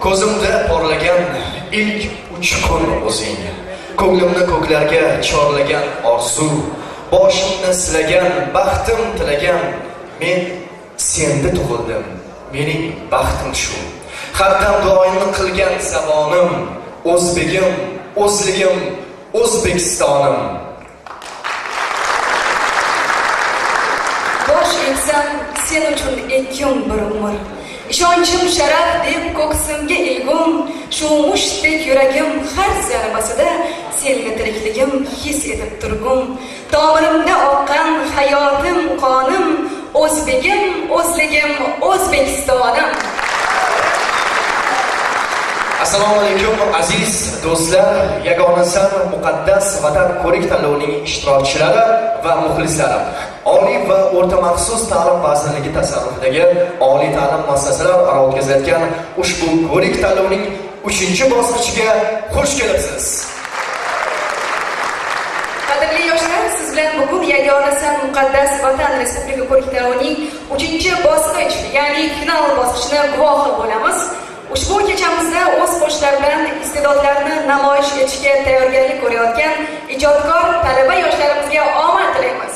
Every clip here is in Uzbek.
Ko'zimda porlagan ilk uchqun o'zing, ko'nglimni ko'klarga chorlagan orzu, boshimni silagan, baxtim tilagan, men senda tug'ildim, mening baxtim shu. Har dam duoyimni qilgan zamonim, o'zbegim, o'zligim, O'zbekistonim. Bosh eksam sen uchun ekkim bir umr. Ishonchim sharaf deb ko'ksimga ilgum, shu mushtdek yuragim har zarbasida senga tirikligim his etib turgum. Tomirimda oqqan hayotim, qonim, o'zbegim, o'zligim, O'zbekistonim. Assalomu alaykum aziz do'stlar, yagonasan muqaddas vatan ko'rik tanlovining ishtirokchilari va muxlislari. Oliy va o'rta maxsus ta'lim vazirligi tasarrufidagi oliy ta'lim muassasalari aro o'tkazilayotgan ushbu ko'rik tanlovining 3-bosqichiga xush kelibsiz. Qadrli yoshlar, siz bilan bugun yagonasan muqaddas vatan respublika ko'rik tanlovining 3-bosqich, ya'ni final bosqichini guvohi bo'lamiz. Ushbu kechamizda o'z qo'shiqlari bilan iste'dodlarini namoyish etishga tayyorgarlik ko'rayotgan ijodkor talaba yoshlarimizga omad tilaymiz.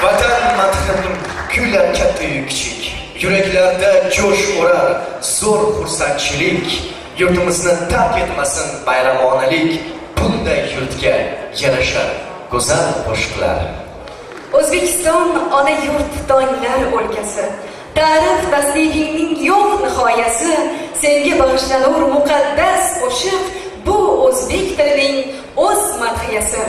Vatan madhining kuylar katta-yu kichik, yuraklarda jo'sh urar zo'r xursandchilik, yurtimizni tark etmasin bayramonalik, bunday yurtga yarashar go'zal qo'shiqlar. O'zbekiston ona yurt tonglar o'lkasi. Ta'rif tasnifingning yo'q nihoyasi, senga bag'ishlanur muqaddas qo'shiq, bu o'zbek tilining o'z madhiyasi.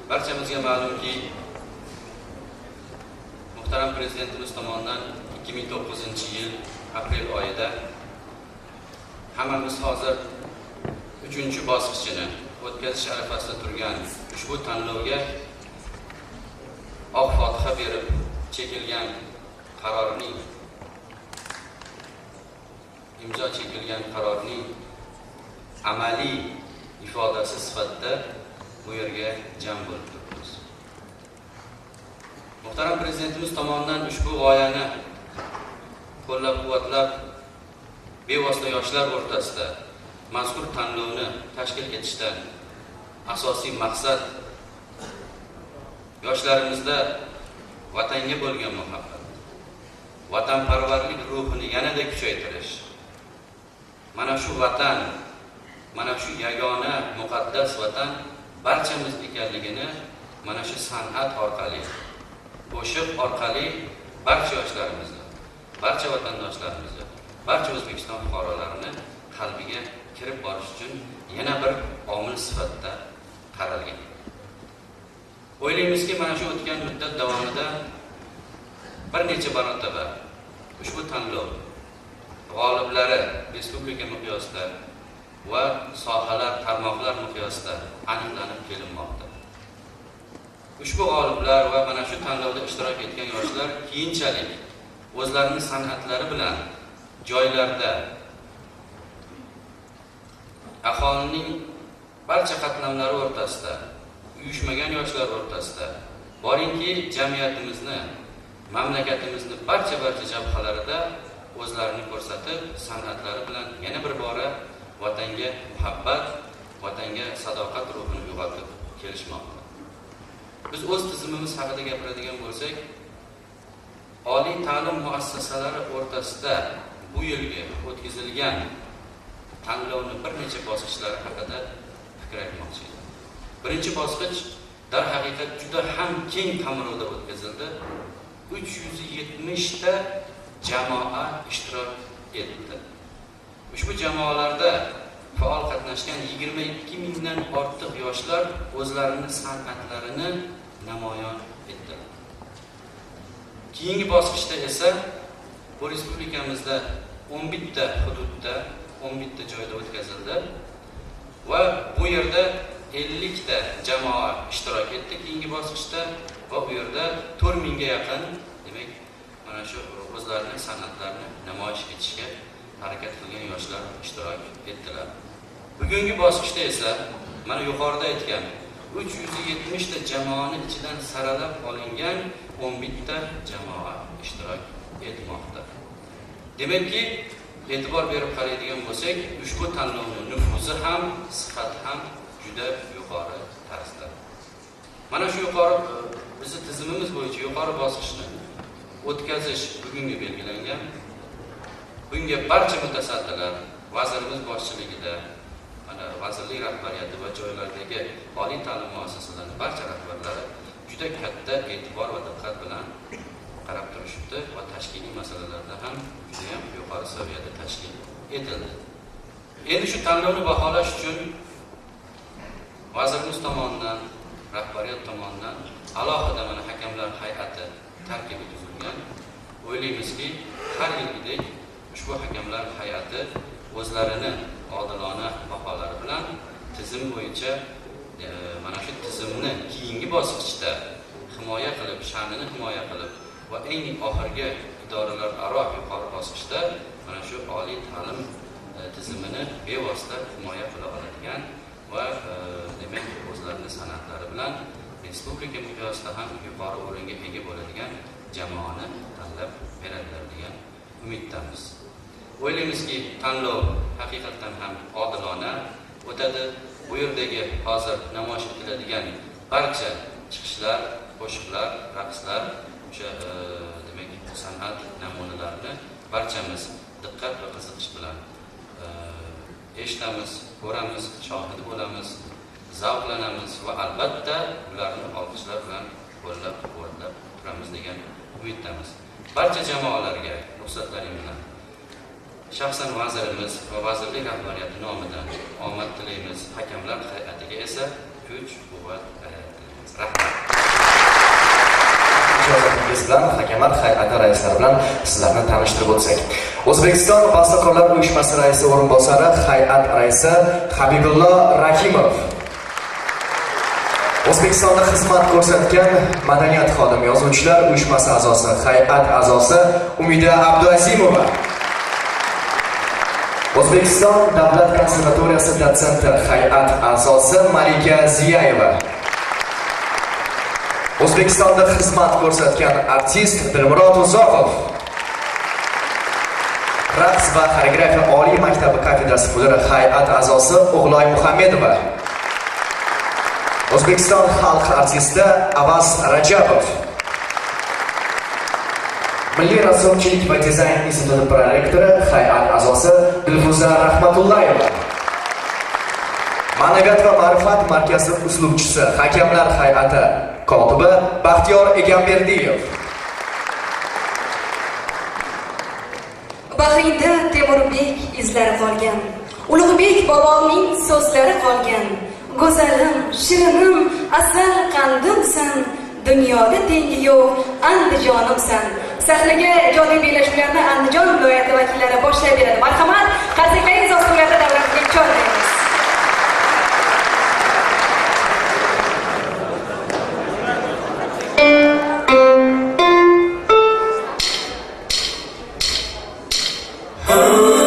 Barchamizga ma'lumki, muhtaram prezidentimiz tomonidan 2009-yil aprel oyida hammamiz hozir 3-bosqichini o'tkazish arafasida turgan ushbu tanlovga oq fotiha berib chekilgan qarorning, imzo chekilgan qarorning amaliy ifodasi sifatida bu yerga jam bo'lib turibmiz. Muhtaram prezidentimiz tomonidan ushbu g'oyani qo'llab-quvvatlab, bevosita yoshlar o'rtasida mazkur tanlovni tashkil etishdan asosiy maqsad yoshlarimizda vatanga bo'lgan muhabbat, vatanparvarlik ruhini yanada kuchaytirish, mana shu vatan, mana shu yagona muqaddas vatan barchamiz ekanligini mana shu san'at orqali, qo'shiq orqali barcha yoshlarimizni, barcha vatandoshlarimizni, barcha O'zbekiston fuqarolarini qalbiga kirib borish uchun yana bir omil sifatida qaralgan. O'ylaymizki, mana shu o'tgan muddat davomida bir necha marotaba ushbu tanlov g'oliblari respublika miqyosida va sohalar, tarmoqlar miqyosida aniqlanib kelinmoqda. Ushbu g'oliblar va mana shu tanlovda ishtirok etgan yoshlar keyinchalik o'zlarining san'atlari bilan joylarda aholining barcha qatlamlari o'rtasida, uyushmagan yoshlar o'rtasida, boringki jamiyatimizni, mamlakatimizni barcha jabhalarida o'zlarini ko'rsatib, san'atlari bilan yana bir bora vatanga muhabbat, vatanga sadoqat ruhini uyg'otib kelishmoqda. Biz o'z tizimimiz haqida gapiradigan bo'lsak, Oliy ta'lim muassasalari o'rtasida bu yilgi o'tkazilgan tanlovni bir necha bosqichlari haqida fikr aytmoqchi edim. Birinchi bosqich darhaqiqat juda ham keng qamrovda o'tkazildi. 370 ta jamoa ishtirok etdi. Ushbu jamoalarda faol qatnashgan 22 mingdan ortiq yoshlar o'zlarini san'atlarini namoyon etdilar. Keyingi bosqichda esa bu respublikamizda 11 ta hududda, 11 ta joyda o'tkazildi va bu yerda 50 ta jamoa ishtirok etdi keyingi bosqichda va bu yerda 4 mingga yaqin, demak, mana shu o'zlarining san'atlarini namoyish etishga harakat qilgan yoshlar ishtirok etdilar. Bugungi bosqichda esa mana yuqorida aytgan 370 ta jamoani ichidan saralab olingan 11 ta jamoa ishtirok etmoqda. Demakki, e'tibor berib qaraydigan bo'lsak, ushbu tanlovning nufuzi ham, sifati ham juda yuqori tarzda. Mana shu yuqori bizni tizimimiz bo'yicha yuqori bosqichni o'tkazish bugunga belgilangan. Bunga barcha mutasaddilar vazirimiz boshchiligida, mana vazirlik rahbariyati va joylardagi oliy ta'lim muassasalarining barcha rahbarlari juda katta e'tibor va diqqat bilan qarab turishibdi va tashkiliy masalalarda ham juda ham yuqori saviyada tashkil etildi. Endi shu tanlovni baholash uchun vazirimiz tomonidan, rahbariyat tomonidan alohida mana hakamlar hay'ati tarkibi tuzilgan. O'ylaymizki, har yilgidek ushbu hakamlar hay'ati o'zlarini odilona baholari bilan tizim bo'yicha mana shu tizimni keyingi bosqichda himoya qilib, sha'nini himoya qilib va eng oxirgi idoralararo yuqori bosqichda mana shu oliy ta'lim tizimini bevosita himoya qila oladigan va demak o'zlarini san'atlari bilan respublika miqyosida ham yuqori o'ringa ega bo'ladigan jamoani tanlab beradilar degan umiddamiz. O'ylaymizki, tanlov haqiqatdan ham odilona o'tadi. Bu yerdagi hozir namoyish etiladigan barcha chiqishlar, qo'shiqlar, raqslar, o'sha demak san'at namunalarini barchamiz diqqat va qiziqish bilan eshitamiz, ko'ramiz, shohid bo'lamiz, zavqlanamiz va albatta ularni olqishlar bilan qo'llab-quvvatlab turamiz degan umiddamiz. Barcha jamoalarga ruxsatlaring bilan shaxsan vazirimiz va vazirlik rahbariyati nomidan omad tilaymiz. Hakamlar hay'atiga esa kuch, quvvat, g'ayrat tilaymiz. Rahmat. Ijozatingiz bilan hakamlar hay'ati raislari bilan sizlarni tanishtirib o'tsak. O'zbekiston Bastakorlar uyushmasi raisi o'rinbosari, hay'at raisi Habibullo Rahimov. O'zbekistonda xizmat ko'rsatgan madaniyat xodimi, yozuvchilar uyushmasi a'zosi, hay'at a'zosi Umida Abduazimova. O'zbekiston Davlat konservatoriyasi dotsenti, hay'at a'zosi Malika Ziyayeva. O'zbekistonda xizmat ko'rsatgan artist Dilmurod Uzoqov. Raqs va xoreografiya oliy maktabi kafedrasi mudiri, hay'at a'zosi O'g'loy Muhammedova. O'zbekiston xalq artisti Avaz Rajabov. Milliy rassomchilik va dizayn instituti prorektori, hay'at a'zosi Dilfuza Rahmatullayeva. Ma'naviyat va ma'rifat markazi uslubchisi, hakamlar hay'ati kotibi Baxtiyor Egamberdiyev. Bag'ringda Temurbek izlari qolgan, Ulug'bek bobomning so'zlari qolgan. Go'zalim, shirinim, asal qandimsan, dunyoda tengi yo'q Andijonimsan. Sahnaga ijodiy bellashuvlarni Andijon viloyati vakillari boshlab beradi. Marhamat, qarsaklaringiz ostida davlatga chorlaymiz. Oh.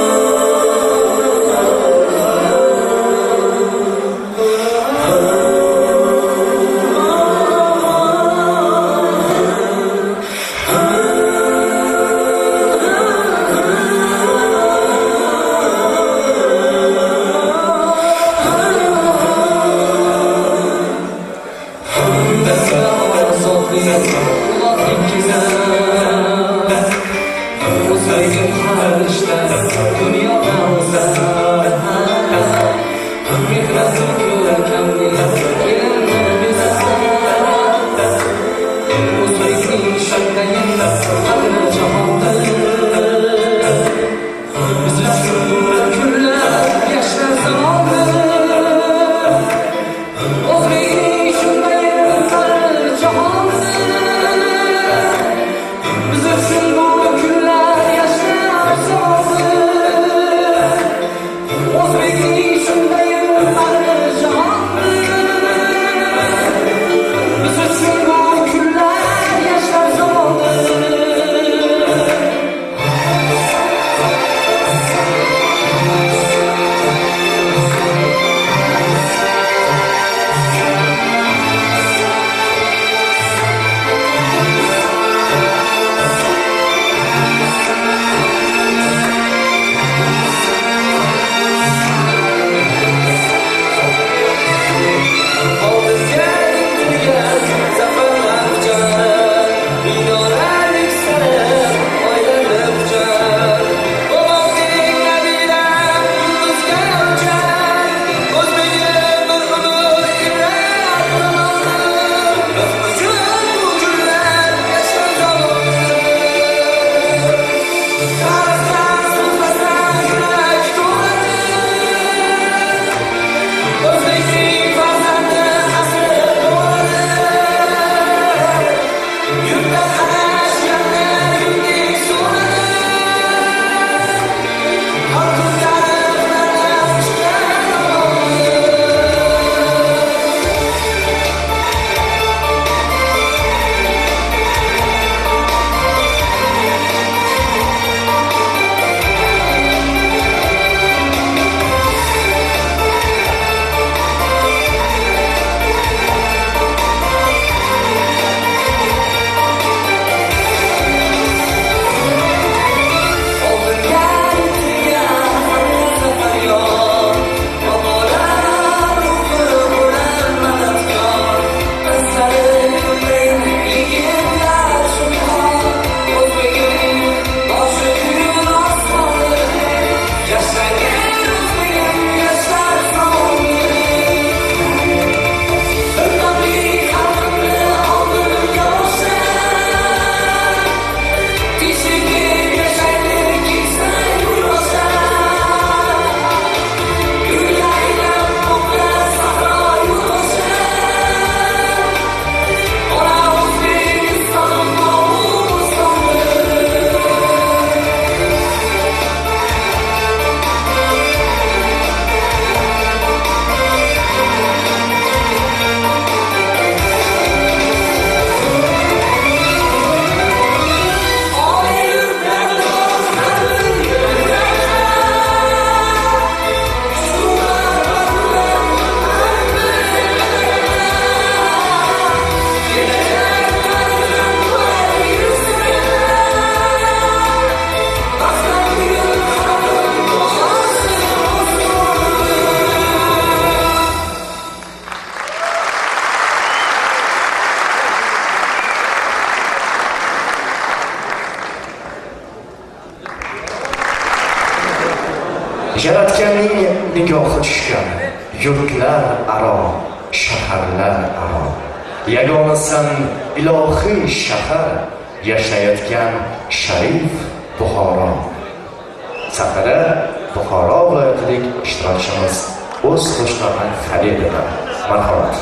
Yaratganning nigohi tushgan yurtlar aro, shaharlar aro. Yagonasan ilohiy shahar, yashnayotgan sharif Buxoro. Sahnada Buxoro viloyatilik ishtirokchimiz o'z qo'shiqlarini hadya etadi. Marhamat.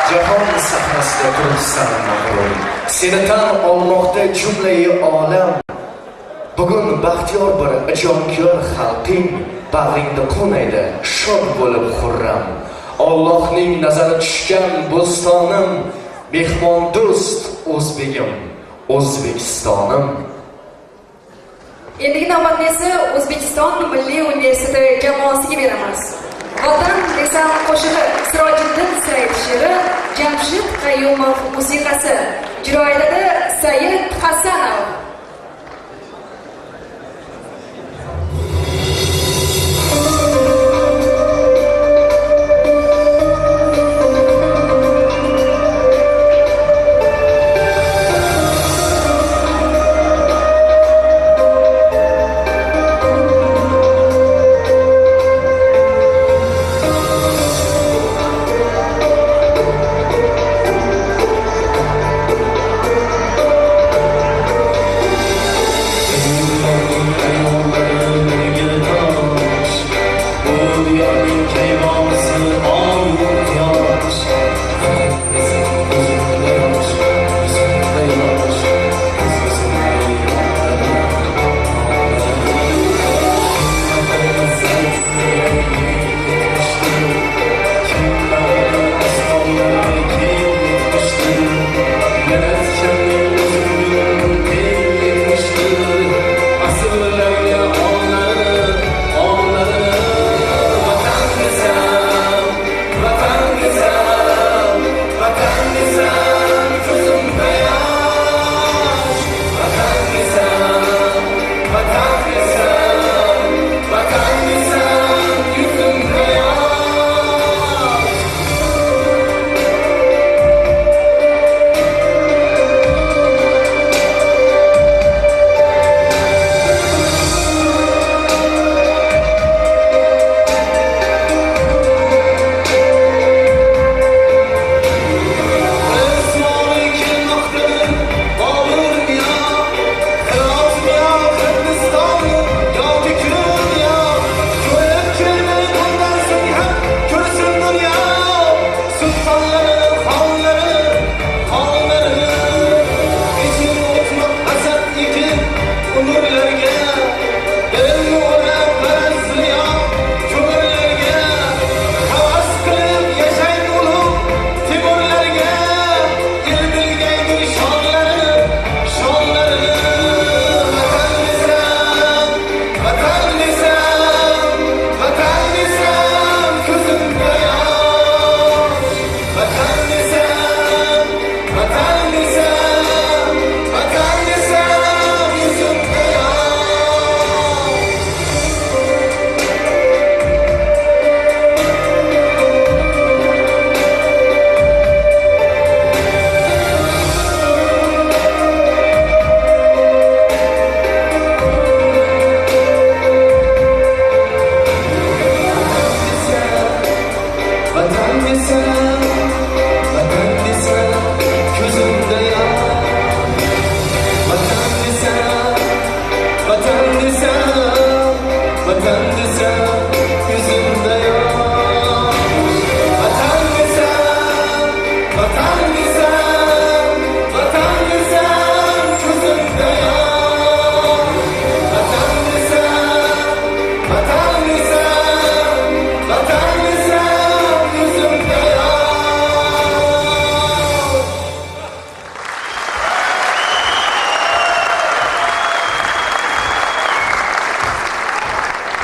Jahon sahnasida turibsan mag'rur. Seni tan olmoqda jumlai olam. Bugun baxtiyor bir ijodkor xalqing bag'ringda qo'naydi, shod bo'lib xurram. Allohning nazari tushgan bo'stonim, mehmondo'st o'zbegim. O'zbekistonim. Endigi navbatni esa O'zbekiston Milliy universiteti jamoasiga beramiz. Vatan desam qo'shig'i Sirojiddin Said she'ri, Jamshid Qayumov musiqasi. Ijro etadi Said Hasanov.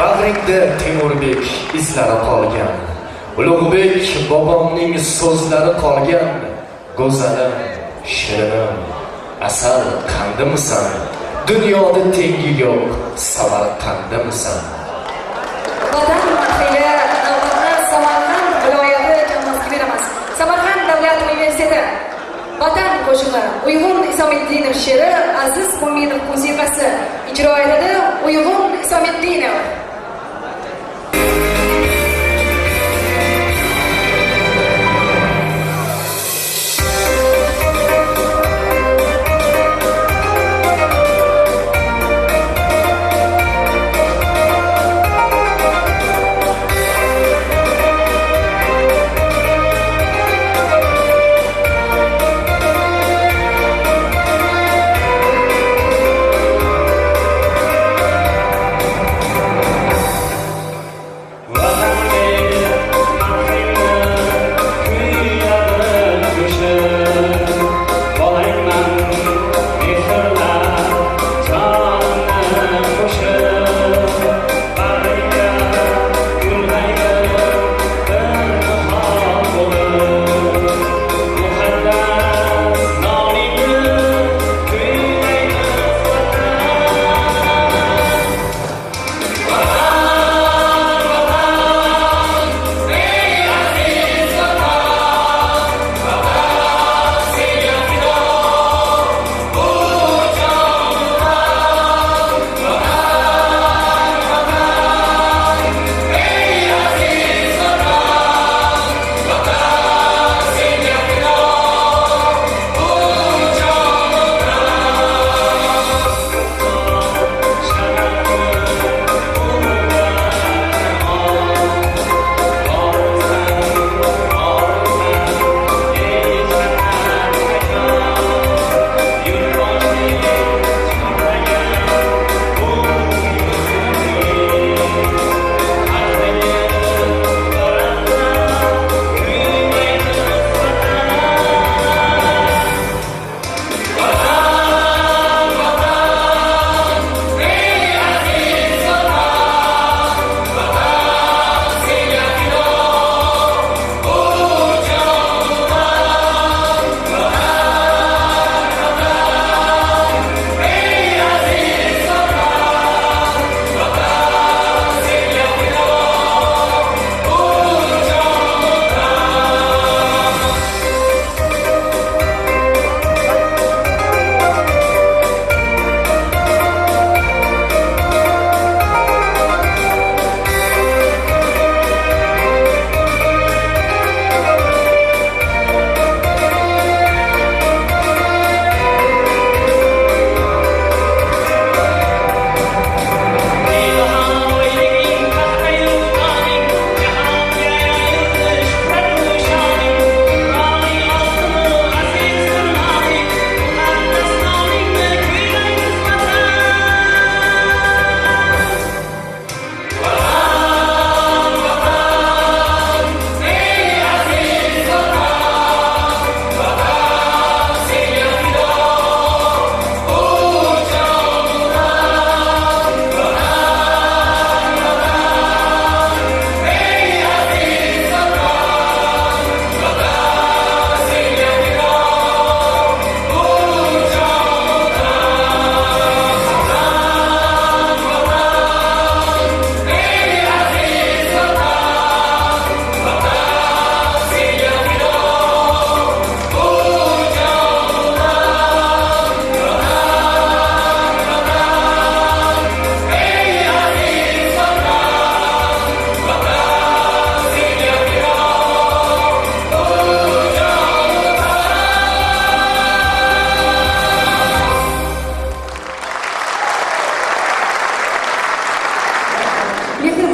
Bag'ringda Temurbek izlari qolgan, Ulug'bek bobomning so'zlari qolgan. Go'zalim, shirinim, asal qandimisan? Dunyoda tengi yo'q Samarqandimisan? Vatan madhiya navbatni Samarqand viloyati jamoasiga beramiz. Samarqand davlat universiteti. Vatan qo'shig'i Uyg'un Isomiddinov she'ri, Aziz Mo'minov musiqasi. Ijro etadi Uyg'un Isomiddinov.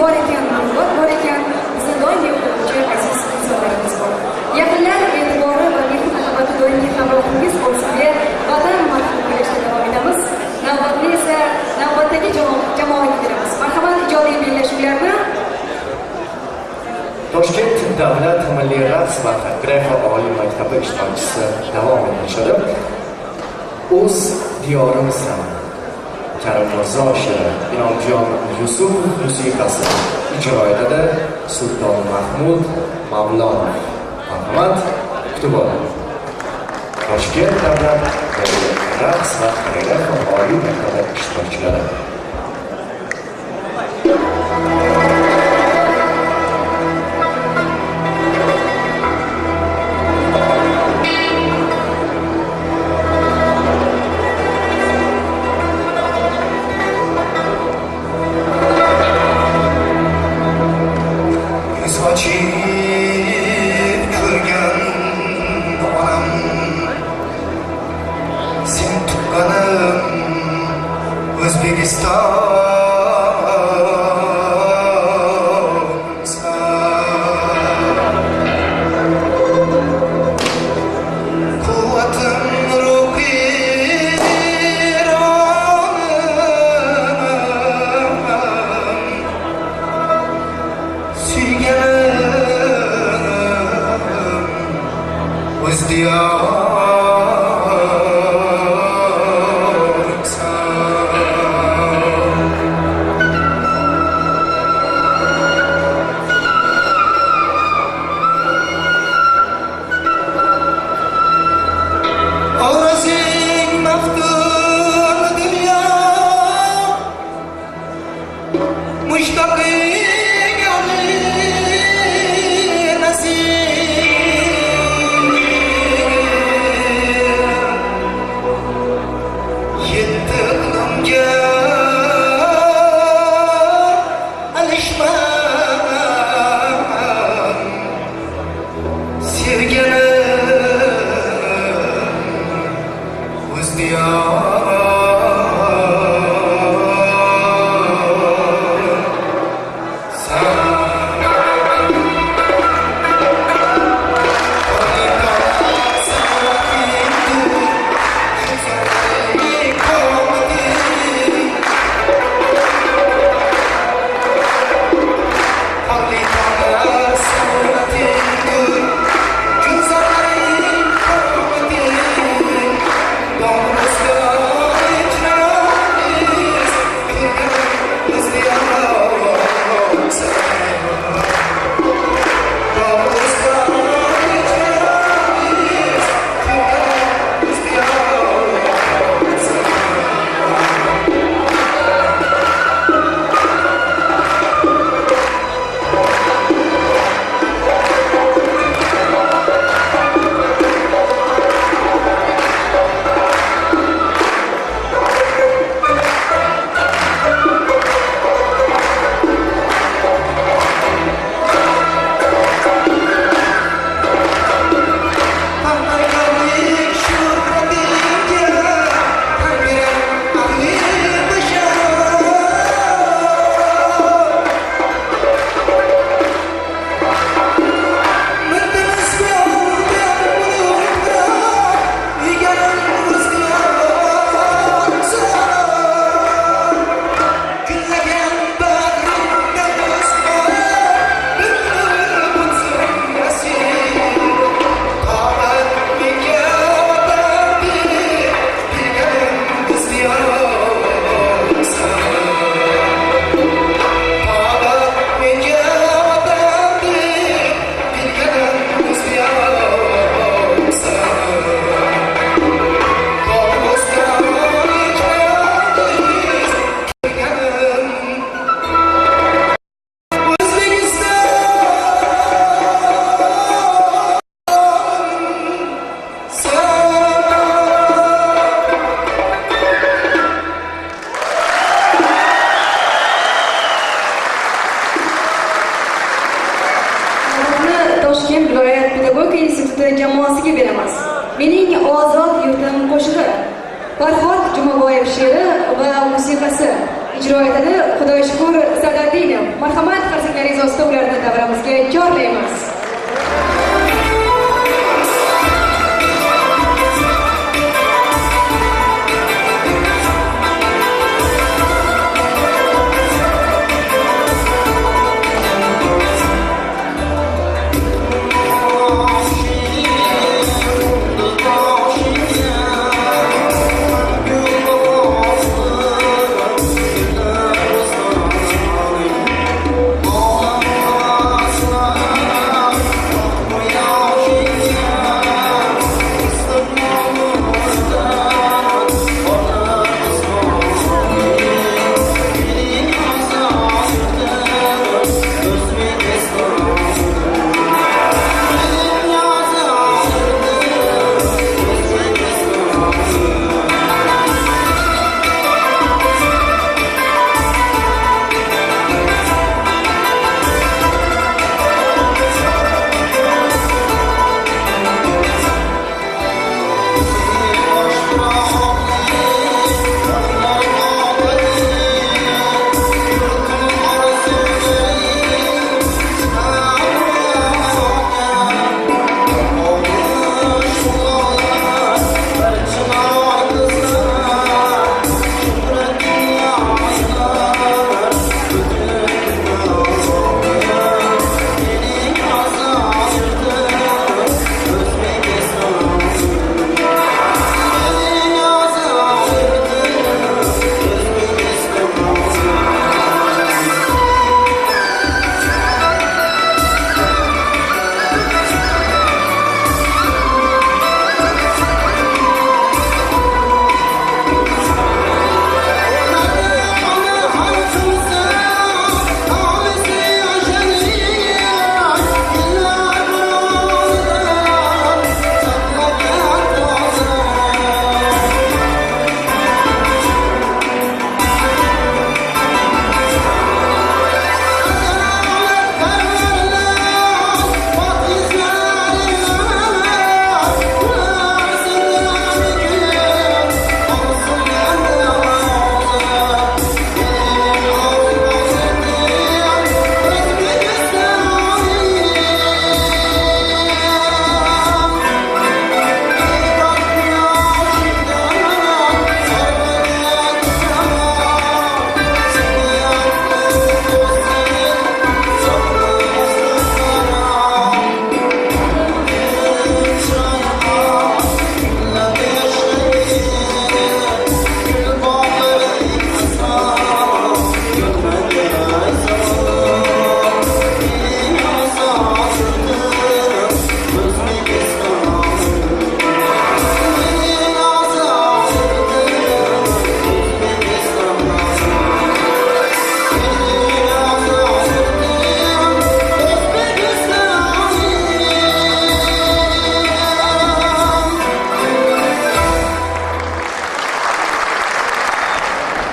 bor ekan, muruvvat bor ekan, bizni doimiy qo'llovchi aziz insonlarimiz bor. Yaqinlar e'tibori va mehr-muhabbati doimiy hamrohingiz bo'lsin deya Vatan madhini kuylashda davom etamiz. Navbatni esa navbatdagi jamoaga beramiz. Marhamat, ijodiy bellashuvlarni. Toshkent davlat milliy raqs va xoreografiya oliy maktabi ishtirokchisi davom etishadi. O'z diyorimizdan Karim Mirzo she'ri, Inomjon Yusupov musiqasi ijro etadi Sulton Mahmud Mavlonov. Marhamat, kutib oling. Toshkent davlat milliy raqs va xoreografiya oliy maktabi ishtirokchilari. Sochib ko'rgan onam, sen tuqqanim O'zbekistonsan. Quvvatim ruhiy ronim, suyganim o'z diyorimsan. Ovozing maftun dunyo, mushtaqing oli nasib. Yetti iqlimga alishmam, sevganim o'z diyorimsan. Toshkent viloyat pedagogika instituti jamoasiga beramiz. Mening ozod yurtim qo'shig'i. Farhod Jumaboyev she'ri va musiqasi Ijro etadi Xudoyshukur Sadadinov. Marhamat, qarsaklaringiz ostida ularni davramizga chorlaymiz.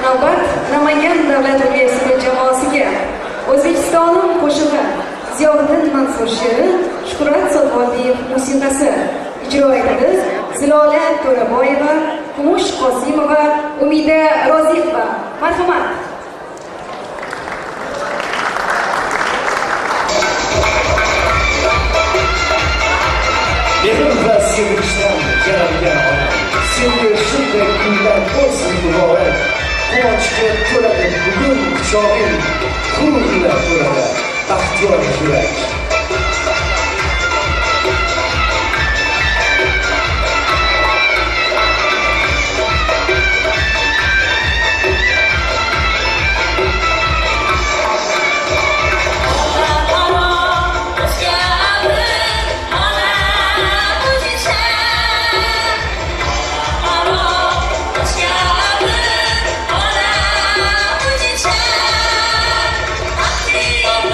Navbat Namangan davlat universiteti jamoasiga. O'zbekistonim qo'shig'i, Ziyoviddin Mansur she'ri, Shuhrat Sotvoldiyev musiqasi. Ijro etadi Zilola To'raboyeva, Kumush Qosimova, Umida Roziqova. Marhamat. Mehr va sevishdan yaralgan onam, senga shunday kunlar bo'lsin muborak. Quvonchga to'ladi bugun quchog'ing, g'ururla to'ladi baxtiyor yurak. Oh,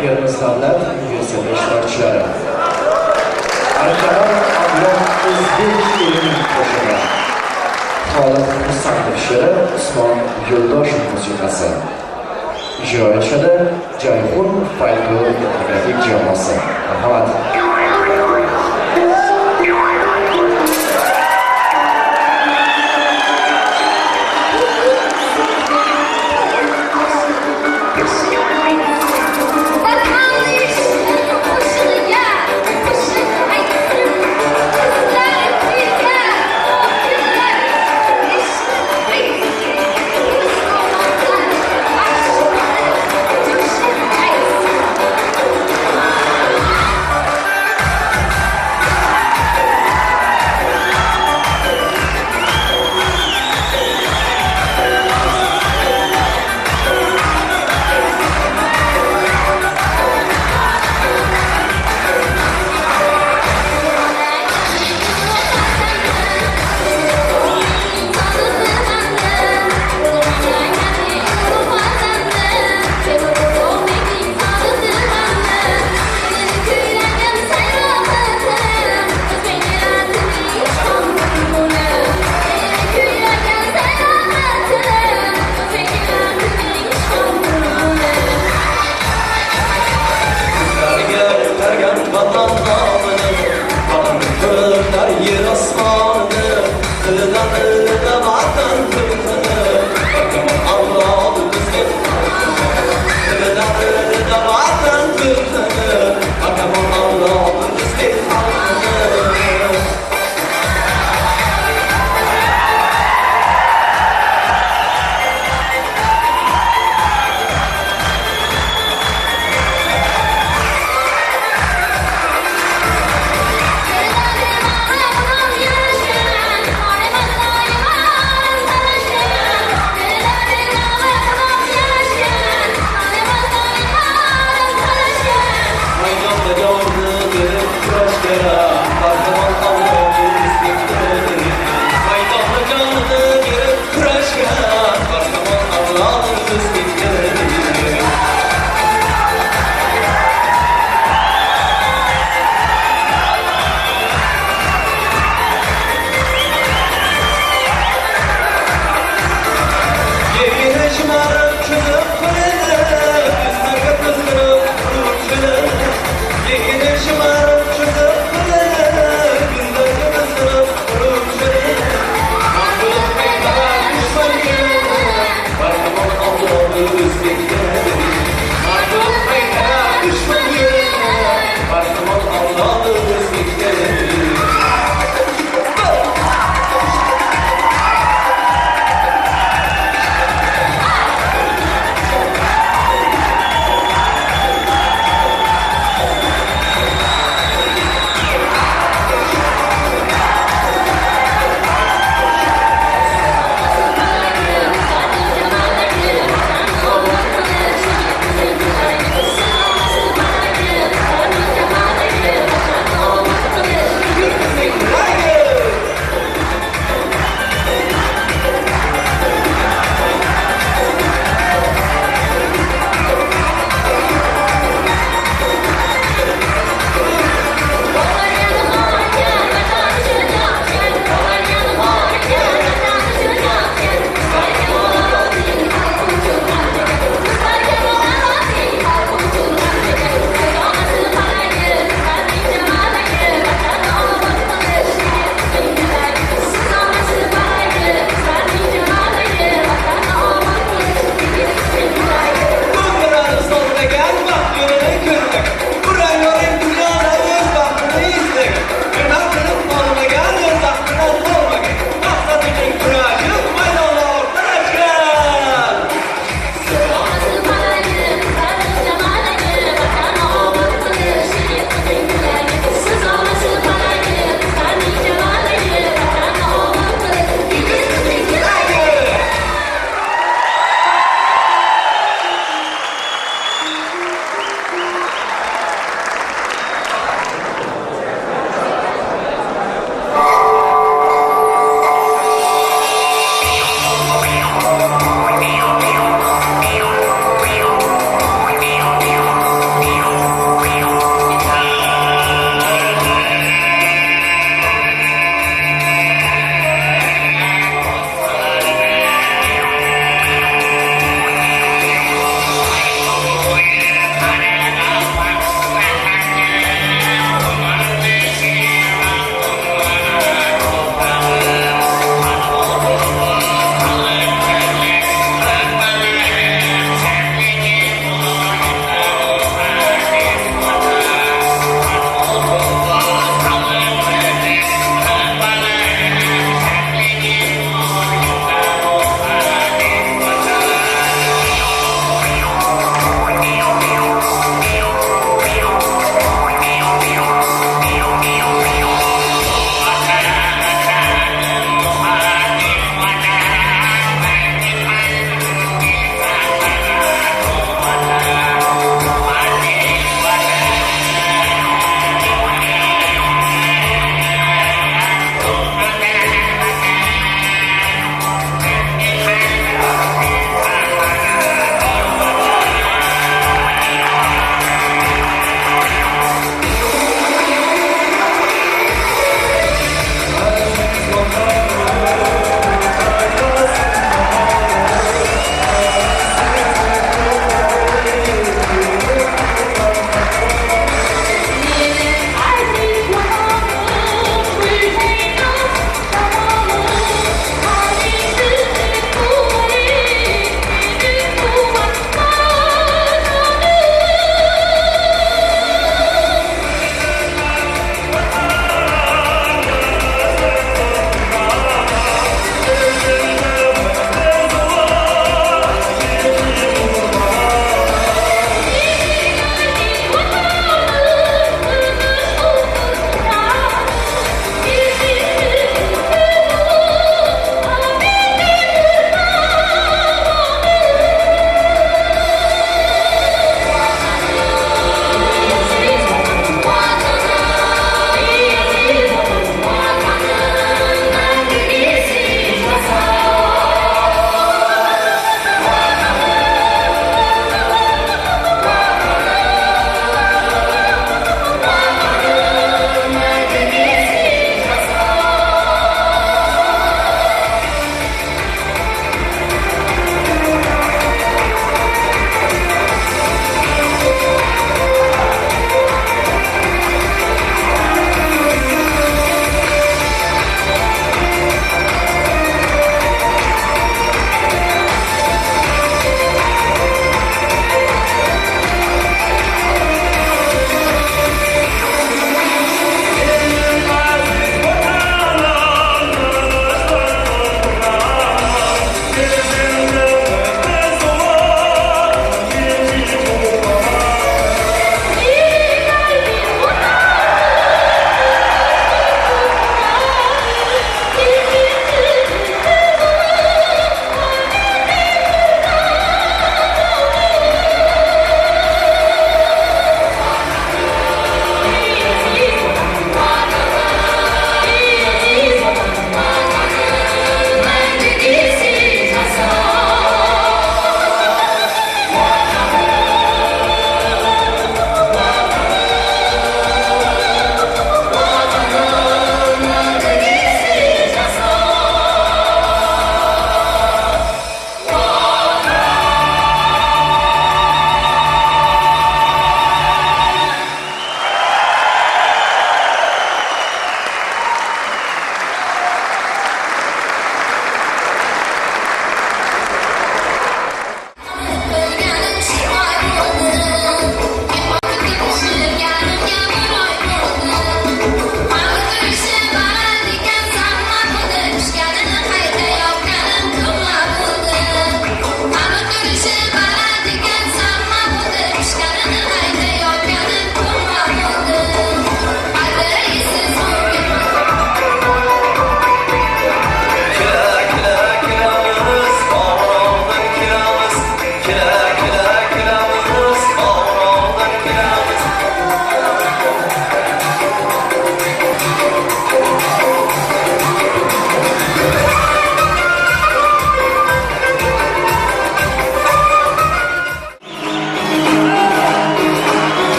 Termiz davlat universiteti ishtirokchilari. Arkadan avlod o'zbek elining qo'shig'i. Xoliq Husanov she'ri, Usmon Yo'ldoshev musiqasi. Ijro etishadi Jayhun folklor etnografik jamoasi. Marhamat.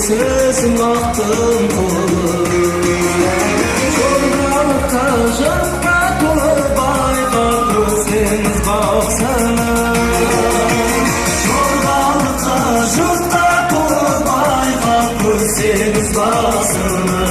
Сөзің Мақтымқұлы. Жорғалыққа жұртқа толы байға көрсеңіз бақсыны. Жорғалыққа жұртқа толы байға көрсеңіз бақсыны.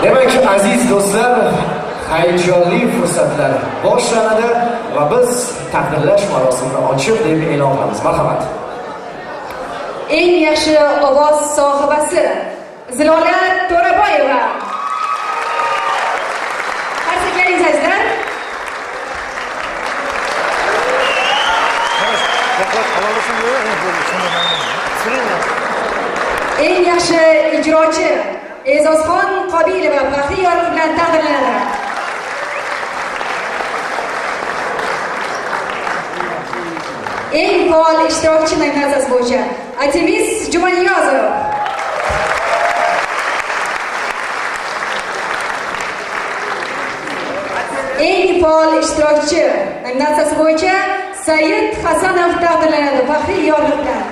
Demak, aziz do'stlar, hayajonli fursatlar boshlanadi va biz taqdirlash marosimini ochiq deb e'lon qilamiz. Marhamat. Eng yaxshi ovoz sohibasi Zilola To'raboyeva. Qarsaklaringiz azizlar. Eng yaxshi ijrochi E'zozxon Qobilova faxriy yorliq bilan taqdirlanadi. Eng faol ishtirokchi nominatsiyasi bo'yicha Artemis Jumaniyozov. Eng faol ishtirokchi nominatsiyasi bo'yicha Said Hasanov taqdirlanadi faxriy yorliq bilan.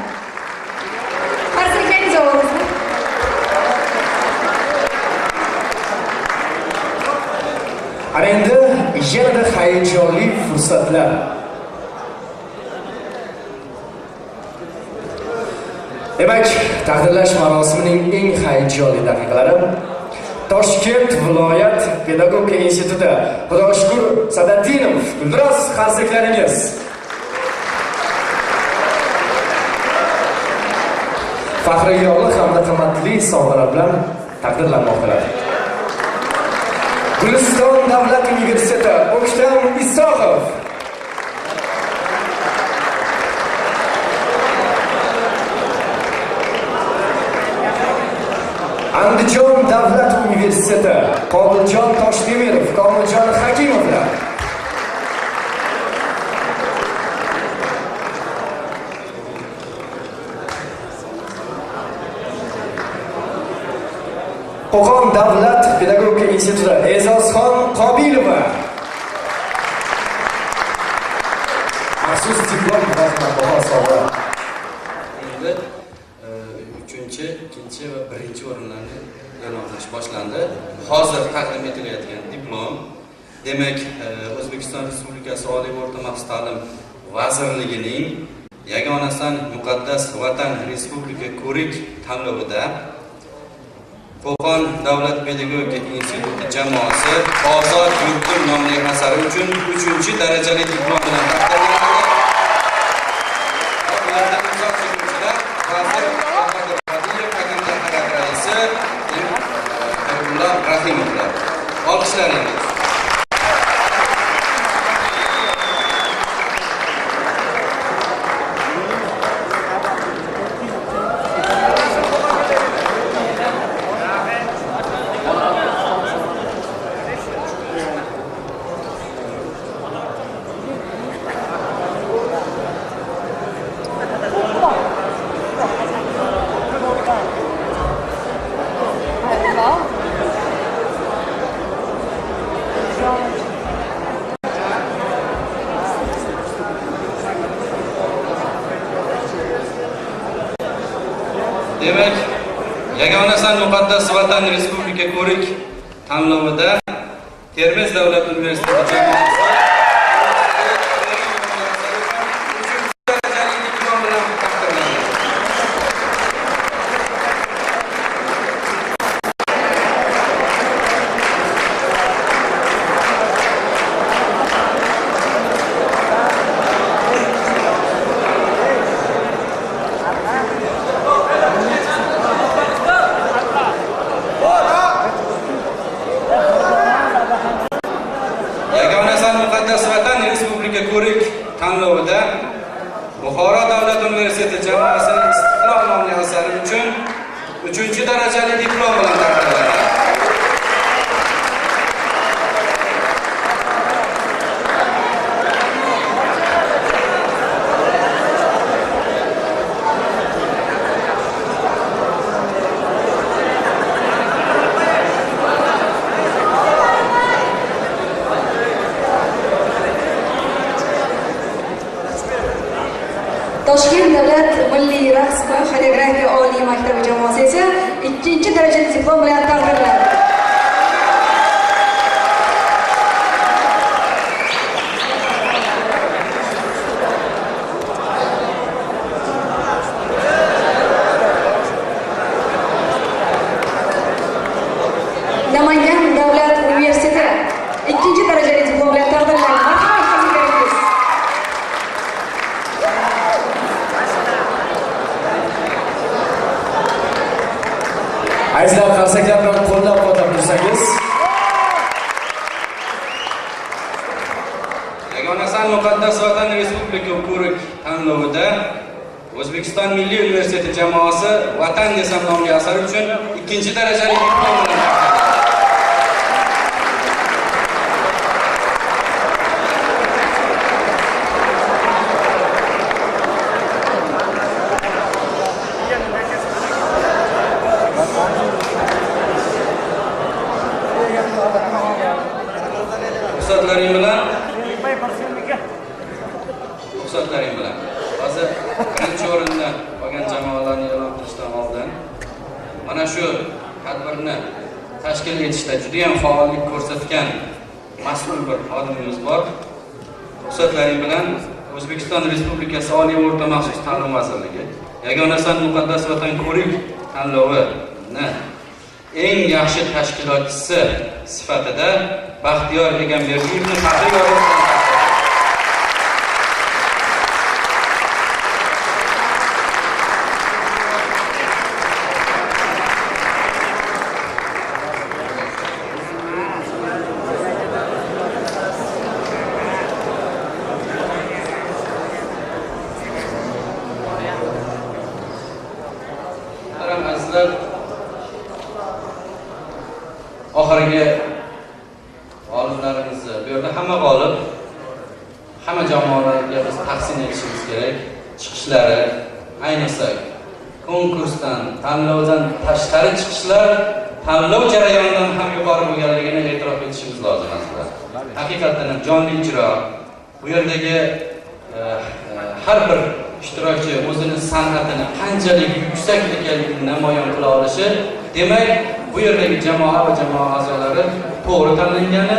Qarsaklarningiz ovozni. Ana endi yanada hayajonli fursatlar. Demak, taqdirlash marosimining eng hayajonli daqiqalari Toshkent viloyat pedagogika instituti Xudoshukur Sadaddinov. Guldiroz qarsaklaringiz. Faxriy yorliq hamda qimmatli sovg'alar bilan taqdirlanmoqdalar. Guliston davlat universiteti O'ktam Isoqov. Andijon davlat universiteti Qobiljon Toshtemirov, Komiljon Hakimovlar. Qo'qon davlat pedagogika instituti E'zozxon Qobilova. Maxsus diplom va qimmatbaho sovg'a. Endi 3-chi, 2-chi va 1-chi o'rinlarni e'lon qilish boshlandi. Hozir taqdim etilayotgan diplom, demak, O'zbekiston Respublikasi Oliy va o'rta maxsus ta'lim vazirligining Yagonasan muqaddas vatan respublika ko'rik tanlovida Qo'qon davlat pedagogika instituti jamoasi Ozod yurtim nomli asari uchun 3-darajali diplom bilan taqdirlandi. Ulardan imzo chekuvchilar vazir Bahodir Hodiyev, Hakamlar hay'ati raisi Abdulloh Rahimovlar. Olqishlaringiz. Demak, Yagonasan muqaddas vatan respublika ko'rik tanlovida Termiz davlat universiteti jamoasi 3-darajali diplom bilan taqdirlandi. Davlat milliy raqs va xoreografiya oliy maktabi jamoasi esa ikkinchi darajali diplom bilan taqdirlandi. Namangan davlat universiteti ikkinchi darajali diplom bilan taqdirlandi. Marhamat, qatnashganingiz. Azizlar, qarsaklar bilan qo'llab-quvvatlab tursangiz. Yagonasan muqaddas vatan respublika ko'rik tanlovida O'zbekiston Milliy universiteti jamoasi Vatan desam nomli asar uchun ikkinchi darajali diplom bilan taqdirlandi. Ruxsatlaring bilan hozir birinchi o'rinni olgan jamoalarni e'lon qilishdan oldin mana shu tadbirni tashkil etishda juda ham faollik ko'rsatgan mas'ul bir xodimimiz bor. Ruxsatlaring bilan O'zbekiston Respublikasi Oliy va o'rta maxsus ta'lim vazirligi Yagonasan muqaddas vatan ko'rik tanlovini eng yaxshi tashkilotchisi sifatida Baxtiyor Egamberdiyevni faxriy yorliq bilan Azizlar, oxirgi g'oliblarimizni bu yerda hamma g'olib, hamma jamoalarga biz tahsin etishimiz kerak. Chiqishlari, ayniqsa konkursdan, tanlovdan tashqari chiqishlar tanlov jarayonidan ham yuqori bo'lganligini e'tirof etishimiz lozim azizlar. Haqiqatan ham jonli ijro, bu yerdagi har bir ishtirokchi o'zini san'atini qanchalik yuksak ekanligini namoyon qila olishi, demak, bu yerdagi jamoa va jamoa a'zolari to'g'ri tanlangani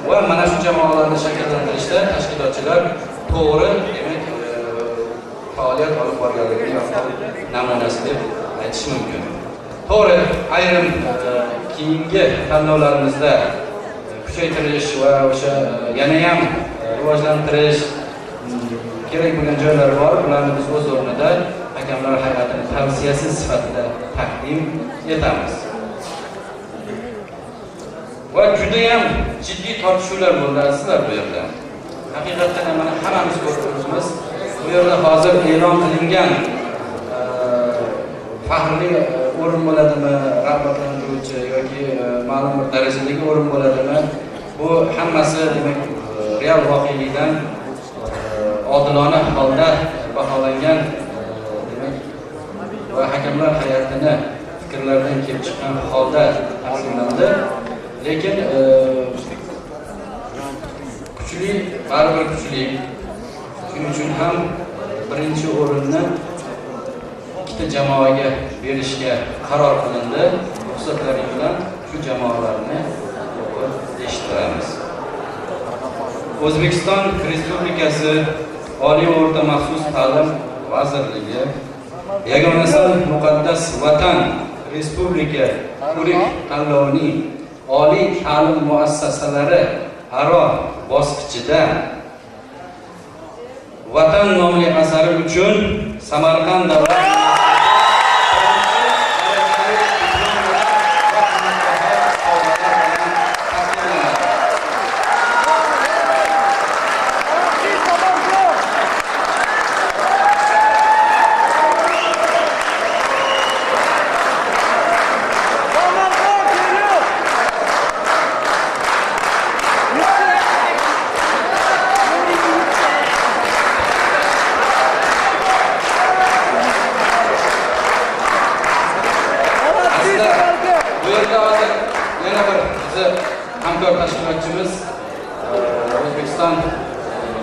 va mana shu jamoalarni shakllantirishda tashkilotchilar to'g'ri, demak, faoliyat olib borganligini namunasi deb aytish mumkin. To'g'ri, ayrim keyingi tanlovlarimizda kuchaytirish va o'sha yana ham rivojlantirish kerak bo'lgan joylar bor. Ularni biz o'z o'rnida hakamlar hay'atini tavsiyasi sifatida taqdim etamiz. Va juda ham jiddiy tortishuvlar bo'ldi azizlar bu yerda. Haqiqatan ham mana hammamiz ko'rib turibmiz. Bu yerda hozir e'lon qilingan faxrli o'rin bo'ladimi, rag'batlantiruvchi yoki ma'lum bir darajadagi o'rin bo'ladimi? Bu hammasi demak real voqelikdan odilona holda baholangan, demak va hakamlar hay'atini fikrlaridan kelib chiqqan holda taqsimlandi. Lekin kuchli, baribir kuchli. Shuning uchun ham birinchi o'rinni ikkita jamoaga berishga qaror qilindi. Ruxsatlaring bilan shu jamoalarni o'qib eshittiramiz. O'zbekiston Respublikasi Oliy va o'rta maxsus ta'lim vazirligi Yagonasan muqaddas vatan respublika ko'rik tanlovining oliy ta'lim muassasalari aro bosqichida Vatan nomli asari uchun Samarqand davlat hamkor tashkilotchimiz O'zbekiston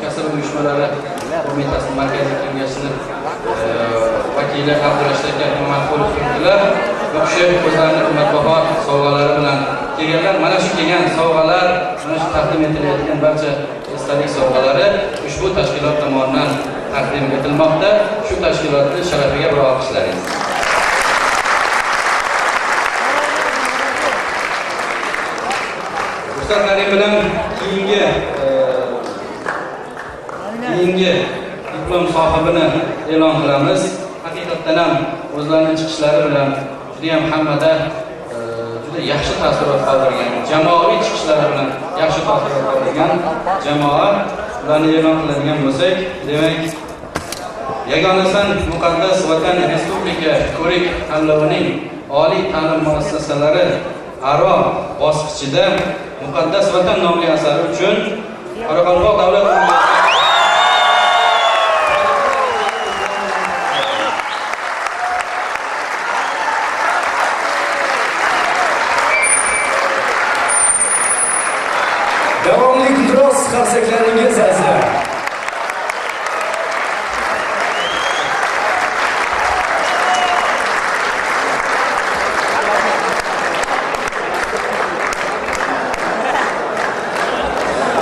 kasaba uyushmalari qo'mitasi markaziy kengashining vakili Abdurashid aka Mamaqulov turibdilar. Bu kishi o'zlarining qimmatbaho sovg'alari bilan kelganlar. Mana shu kelgan sovg'alar, mana shu taqdim etilayotgan barcha esdalik sovg'alari ushbu tashkilot tomonidan taqdim etilmoqda. Shu tashkilotning sharafiga bir olqishlaringiz. Ruxsatlaring bilan keyingi diplom sohibini e'lon qilamiz. Haqiqatdan ham o'zlarining chiqishlari bilan juda ham hammada juda yaxshi taassurot qoldirgan, jamoaviy chiqishlari bilan yaxshi taassurot qoldirgan jamoa, ularni e'lon qiladigan bo'lsak, demak, Yagonasan muqaddas vatan respublika ko'rik tanlovining oliy ta'lim muassasalari aro bosqichida Muqaddas vatan nomli asari uchun Qoraqalpoq davlat universiteti Davomli guldiroz qarsaklaringiz azizlar.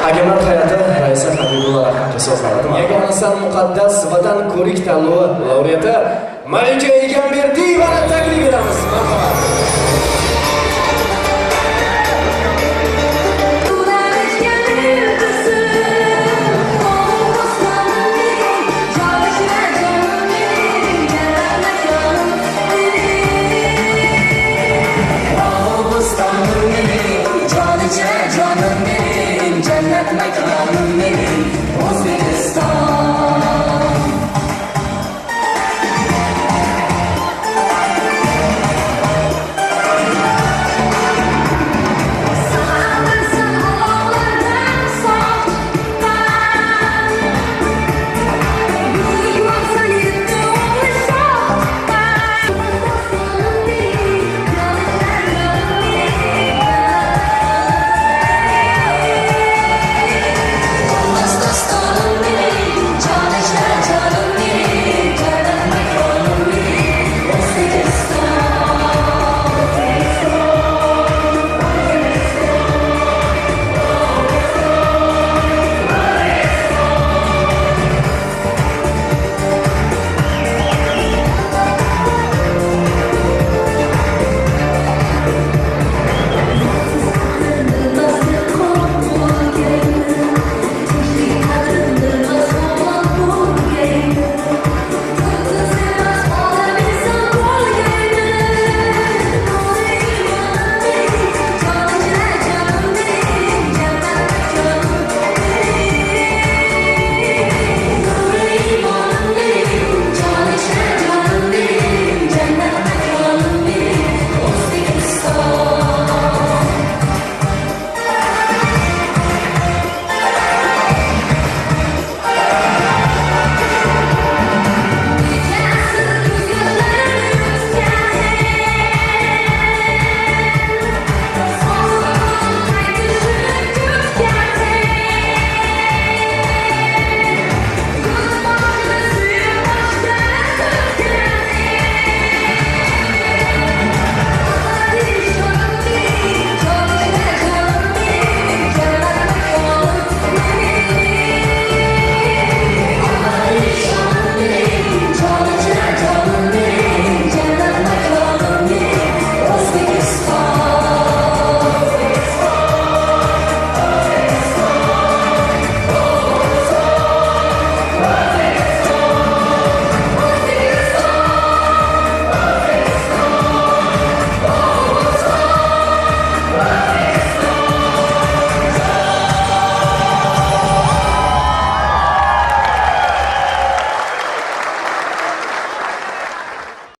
Hakamlar hay'ati raisi Habibulla Rahmatov so'zlari. Yagonasan muqaddas vatan ko'rik tanlovi laureati Malika Egamberdiyevani taklif etamiz. Marhamat. Canım benim, cennet mekanım benim.